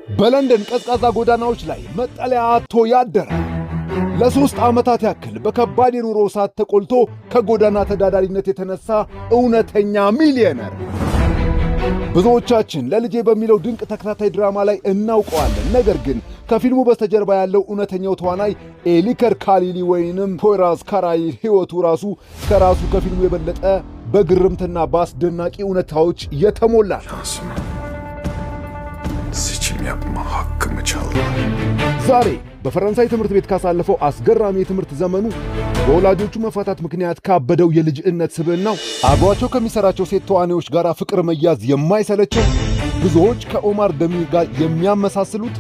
በለንደን ቀዝቃዛ ጎዳናዎች ላይ መጠለያ አጥቶ ያደረ፣ ለ3 ዓመታት ያክል በከባድ የኑሮ እሳት ተቆልቶ ከጎዳና ተዳዳሪነት የተነሳ እውነተኛ ሚሊዮነር። ብዙዎቻችን ለልጄ በሚለው ድንቅ ተከታታይ ድራማ ላይ እናውቀዋለን። ነገር ግን ከፊልሙ በስተጀርባ ያለው እውነተኛው ተዋናይ ኤሊከር ካሊሊ ወይንም ፖይራዝ ካራይል ሕይወቱ ራሱ ከራሱ ከፊልሙ የበለጠ በግርምትና በአስደናቂ እውነታዎች የተሞላ ነው። Şansımı, seçim yapma hakkımı çaldılar. ዛሬ በፈረንሳይ ትምህርት ቤት ካሳለፈው አስገራሚ የትምህርት ዘመኑ፣ በወላጆቹ መፋታት ምክንያት ካበደው የልጅነት ስብዕናው፣ አብሯቸው ከሚሰራቸው ሴት ተዋናዮች ጋር ፍቅር መያዝ የማይሰለቸው፣ ብዙዎች ከኦማር ደሚር ጋር የሚያመሳስሉት፣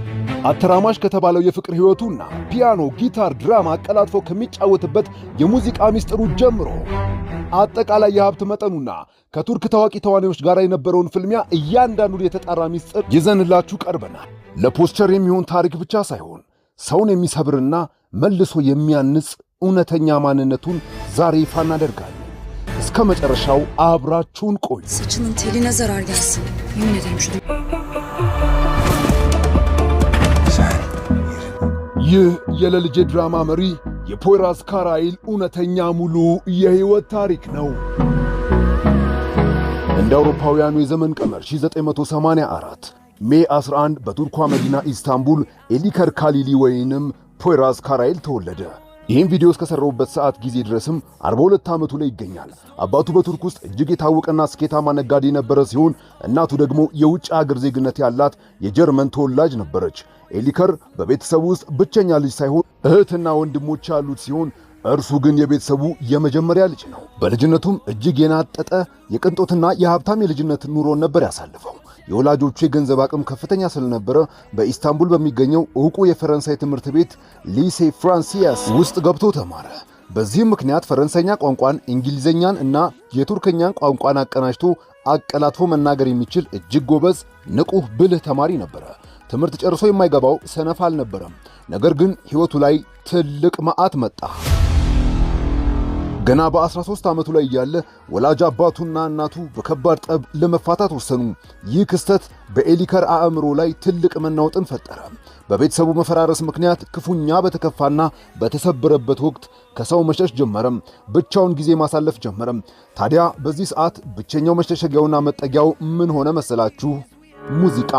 አተራማሽ ከተባለው የፍቅር ሕይወቱና ፒያኖ፣ ጊታር፣ ድራም አቀላጥፎ ከሚጫወትበት የሙዚቃ ሚስጥሩ ጀምሮ አጠቃላይ የሀብት መጠኑና ከቱርክ ታዋቂ ተዋናዮች ጋር የነበረውን ፍልሚያ እያንዳንዱን የተጣራ ሚስጥር ይዘንላችሁ ቀርበናል። ለፖስተር የሚሆን ታሪክ ብቻ ሳይሆን ሰውን የሚሰብርና መልሶ የሚያንጽ እውነተኛ ማንነቱን ዛሬ ይፋ እናደርጋለን። እስከ መጨረሻው አብራችሁን ቆዩ። Saçının teline zarar gelsin. Yemin ederim şu Sen ይህ የለልጄ ድራማ መሪ የፖይራዝ ካራይል እውነተኛ ሙሉ የህይወት ታሪክ ነው። እንደ አውሮፓውያኑ የዘመን ቀመር 1984 May 11 በቱርኳ መዲና ኢስታንቡል ኤሊከር ካሊሊ ወይንም ፖይራዝ ካራይል ተወለደ። ይህን ቪዲዮ እስከሰራሁበት ሰዓት ጊዜ ድረስም 42 ዓመቱ ላይ ይገኛል። አባቱ በቱርክ ውስጥ እጅግ የታወቀና ስኬታማ ነጋዴ የነበረ ሲሆን እናቱ ደግሞ የውጭ አገር ዜግነት ያላት የጀርመን ተወላጅ ነበረች። ኤሊከር በቤተሰቡ ውስጥ ብቸኛ ልጅ ሳይሆን እህትና ወንድሞች ያሉት ሲሆን እርሱ ግን የቤተሰቡ የመጀመሪያ ልጅ ነው። በልጅነቱም እጅግ የናጠጠ የቅንጦትና የሀብታም የልጅነት ኑሮን ነበር ያሳለፈው። የወላጆቹ የገንዘብ አቅም ከፍተኛ ስለነበረ በኢስታንቡል በሚገኘው ዕውቁ የፈረንሳይ ትምህርት ቤት Lycée Français ውስጥ ገብቶ ተማረ። በዚህም ምክንያት ፈረንሳይኛ ቋንቋን፣ እንግሊዝኛን እና የቱርክኛን ቋንቋን አቀናጅቶ አቀላጥፎ መናገር የሚችል እጅግ ጎበዝ፣ ንቁህ፣ ብልህ ተማሪ ነበረ። ትምህርት ጨርሶ የማይገባው ሰነፍ አልነበረም። ነገር ግን ሕይወቱ ላይ ትልቅ መዓት መጣ። ገና በ13 ዓመቱ ላይ እያለ ወላጅ አባቱና እናቱ በከባድ ጠብ ለመፋታት ወሰኑ። ይህ ክስተት በኤሊከር አእምሮ ላይ ትልቅ መናወጥን ፈጠረ። በቤተሰቡ መፈራረስ ምክንያት ክፉኛ በተከፋና በተሰበረበት ወቅት ከሰው መሸሽ ጀመረም። ብቻውን ጊዜ ማሳለፍ ጀመረም። ታዲያ በዚህ ሰዓት ብቸኛው መሸሸጊያውና መጠጊያው ምን ሆነ መሰላችሁ? ሙዚቃ።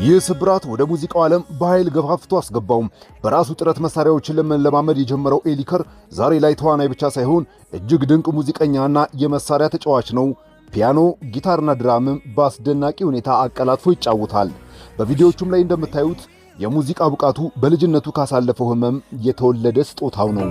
ይህ ስብራት ወደ ሙዚቃው ዓለም በኃይል ገፋፍቶ አስገባው። በራሱ ጥረት መሳሪያዎችን ለመለማመድ የጀመረው ኤሊከር ዛሬ ላይ ተዋናይ ብቻ ሳይሆን እጅግ ድንቅ ሙዚቀኛና የመሳሪያ ተጫዋች ነው። ፒያኖ፣ ጊታርና ድራምም በአስደናቂ ሁኔታ አቀላጥፎ ይጫወታል። በቪዲዮዎቹም ላይ እንደምታዩት የሙዚቃ ብቃቱ በልጅነቱ ካሳለፈው ህመም የተወለደ ስጦታው ነው።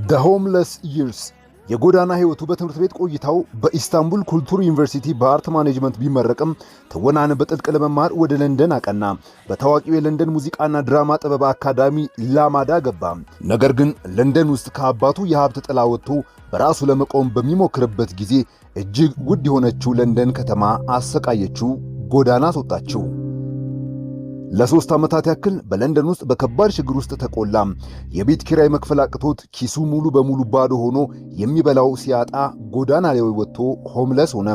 The homeless years፣ የጎዳና ህይወቱ። በትምህርት ቤት ቆይታው በኢስታንቡል Kültür ዩኒቨርሲቲ በ art management ቢመረቅም ትወናን በጥልቅ ለመማር ወደ ለንደን አቀና። በታዋቂው የለንደን ሙዚቃና ድራማ ጥበብ አካዳሚ ላማዳ ገባ። ነገር ግን ለንደን ውስጥ ከአባቱ የሀብት ጥላ ወጥቶ በራሱ ለመቆም በሚሞክርበት ጊዜ እጅግ ውድ የሆነችው ለንደን ከተማ አሰቃየችው፣ ጎዳና አስወጣችው። ለ3 ዓመታት ያክል በለንደን ውስጥ በከባድ ችግር ውስጥ ተቆላ። የቤት ኪራይ መክፈል አቅቶት ኪሱ ሙሉ በሙሉ ባዶ ሆኖ የሚበላው ሲያጣ ጎዳና ላይ ወጥቶ homeless ሆነ።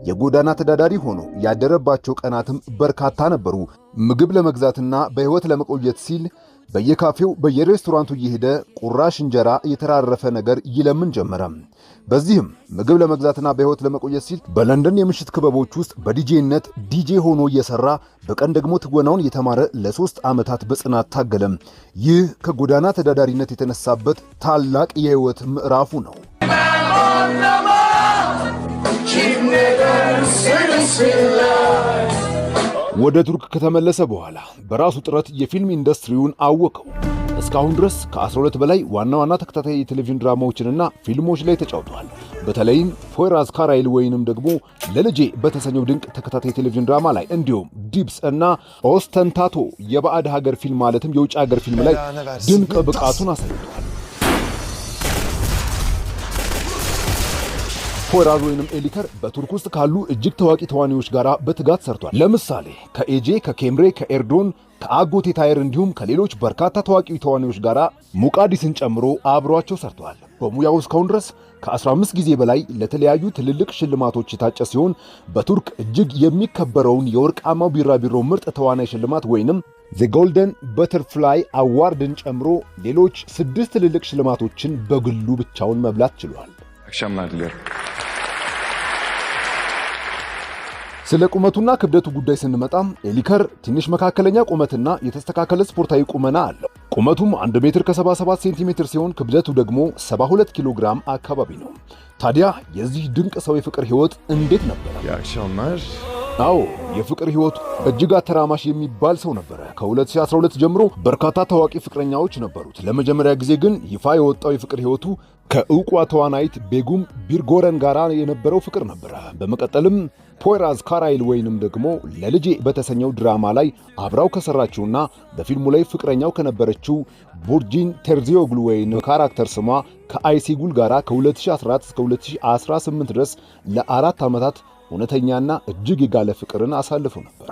የጎዳና ተዳዳሪ ሆኖ ያደረባቸው ቀናትም በርካታ ነበሩ። ምግብ ለመግዛትና በሕይወት ለመቆየት ሲል በየካፌው በየሬስቶራንቱ እየሄደ ቁራሽ እንጀራ፣ የተራረፈ ነገር ይለምን ጀመረ። በዚህም ምግብ ለመግዛትና በሕይወት ለመቆየት ሲል በለንደን የምሽት ክበቦች ውስጥ በዲጄነት ዲጄ ሆኖ እየሰራ በቀን ደግሞ ትወናውን እየተማረ ለ3 ዓመታት በጽናት ታገለም። ይህ ከጎዳና ተዳዳሪነት የተነሳበት ታላቅ የሕይወት ምዕራፉ ነው። Kim ne derse desinler. ወደ ቱርክ ከተመለሰ በኋላ በራሱ ጥረት የፊልም ኢንዱስትሪውን አወቀው። እስካሁን ድረስ ከ12 በላይ ዋና ዋና ተከታታይ የቴሌቪዥን ድራማዎችንና ፊልሞች ላይ ተጫውቷል። በተለይም ፖይራዝ ካራይል ወይንም ደግሞ ለልጄ በተሰኘው ድንቅ ተከታታይ የቴሌቪዥን ድራማ ላይ እንዲሁም ዲፕስ እና ኦስተንታቶ የባዕድ ሀገር ፊልም ማለትም የውጭ ሀገር ፊልም ላይ ድንቅ ብቃቱን አሳይቷል። ፖይራዝ ወይንም ኤሊከር በቱርክ ውስጥ ካሉ እጅግ ታዋቂ ተዋናዮች ጋር በትጋት ሰርቷል። ለምሳሌ ከኤጄ፣ ከኬምሬ፣ ከኤርዶን፣ ከአጎቴ ታየር እንዲሁም ከሌሎች በርካታ ታዋቂ ተዋናዮች ጋር ሙቃዲስን ጨምሮ አብሯቸው ሰርተዋል። በሙያው እስካሁን ድረስ ከ15 ጊዜ በላይ ለተለያዩ ትልልቅ ሽልማቶች የታጨ ሲሆን በቱርክ እጅግ የሚከበረውን የወርቃማው ቢራቢሮ ምርጥ ተዋናይ ሽልማት ወይንም The Golden Butterfly Award ን ጨምሮ ሌሎች ስድስት ትልልቅ ሽልማቶችን በግሉ ብቻውን መብላት ችሏል። Akşamlar diliyorum. ስለ ቁመቱና ክብደቱ ጉዳይ ስንመጣ ኤሊከር ትንሽ መካከለኛ ቁመትና የተስተካከለ ስፖርታዊ ቁመና አለው። ቁመቱም 1 ሜትር ከ77 ሴንቲሜትር ሲሆን ክብደቱ ደግሞ 72 ኪሎ ግራም አካባቢ ነው። ታዲያ የዚህ ድንቅ ሰው የፍቅር ህይወት እንዴት ነበረ? İyi akşamlar. አዎ፣ የፍቅር ህይወቱ እጅግ አተራማሽ የሚባል ሰው ነበረ። ከ2012 ጀምሮ በርካታ ታዋቂ ፍቅረኛዎች ነበሩት። ለመጀመሪያ ጊዜ ግን ይፋ የወጣው የፍቅር ህይወቱ ከእውቋ ተዋናይት ቤጉም ቢርጎረን ጋር የነበረው ፍቅር ነበረ። በመቀጠልም ፖይራዝ ካራይል ወይንም ደግሞ ለልጄ በተሰኘው ድራማ ላይ አብራው ከሰራችውና በፊልሙ ላይ ፍቅረኛው ከነበረችው ቡርጂን ቴርዚዮግሉ ወይም character ስሟ ከአይሲጉል ጋራ ከ2014 እስከ 2018 ድረስ ለ4 ዓመታት እውነተኛና እጅግ የጋለ ፍቅርን አሳልፎ ነበረ።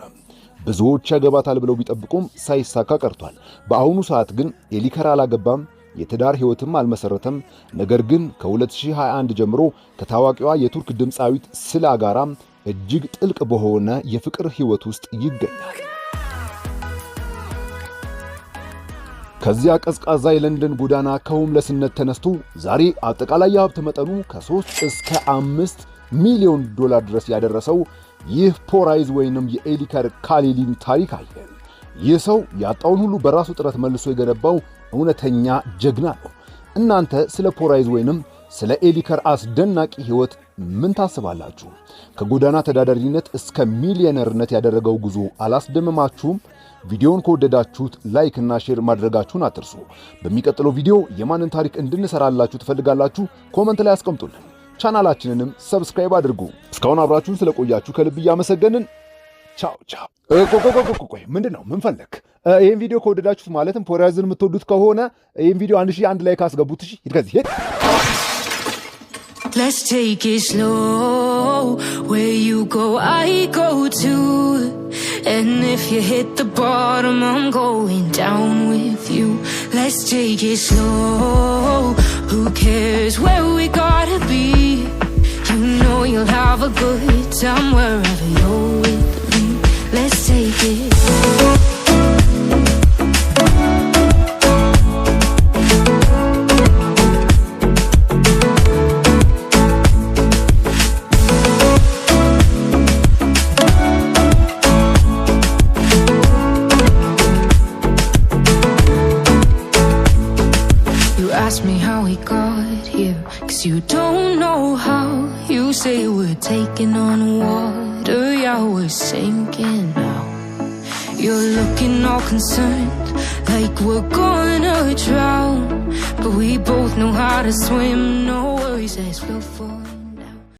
ብዙዎች ያገባታል ብለው ቢጠብቁም ሳይሳካ ቀርቷል። በአሁኑ ሰዓት ግን ኤሊከር አላገባም፣ የትዳር ህይወትም አልመሰረተም። ነገር ግን ከ2021 ጀምሮ ከታዋቂዋ የቱርክ ድምፃዊት ስላ ጋራ እጅግ ጥልቅ በሆነ የፍቅር ህይወት ውስጥ ይገኛል። ከዚያ ቀዝቃዛ የለንደን ጎዳና ከ homeless ነት ተነስቶ ዛሬ አጠቃላይ የሀብት መጠኑ ከ3 እስከ 5 ሚሊዮን ዶላር ድረስ ያደረሰው ይህ ፖራይዝ ወይንም የኤሊከር ካሊሊን ታሪክ አየን። ይህ ሰው ያጣውን ሁሉ በራሱ ጥረት መልሶ የገነባው እውነተኛ ጀግና ነው። እናንተ ስለ ፖራይዝ ወይንም ስለ ኤሊከር አስደናቂ ህይወት ምን ታስባላችሁ? ከጎዳና ተዳዳሪነት እስከ ሚሊዮነርነት ያደረገው ጉዞ አላስደመማችሁም? ቪዲዮውን ከወደዳችሁት like እና share ማድረጋችሁን አትርሱ። በሚቀጥለው ቪዲዮ የማንን ታሪክ እንድንሰራላችሁ ትፈልጋላችሁ? Comment ላይ አስቀምጡልን። ቻናላችንንም subscribe አድርጉ። እስካሁን አብራችሁን ስለቆያችሁ ከልብ እያመሰገንን ቻው ቻው። ቆይ ቆይ ቆይ ቆይ፣ ምንድን ነው? ምን ፈለክ? ይህን ቪዲዮ ከወደዳችሁት፣ ማለትም ፖራይዝን የምትወዱት ከሆነ ይህን ቪዲዮ 1001 like አስገቡት። እሺ፣ ሂድ ከዚህ ሂድ። Let's take it slow. Where you go, I go too. And if you hit the bottom, I'm going down with you. Let's take it slow. Who cares where we gotta be? You know you'll have a good time wherever you're with me. Let's take it slow. You ask me how we got here, 'cause you don't know how. You say we're taking on water, yeah, we're sinking now. You're looking all concerned, like we're gonna drown. But we both know how to swim, no worries, let's float for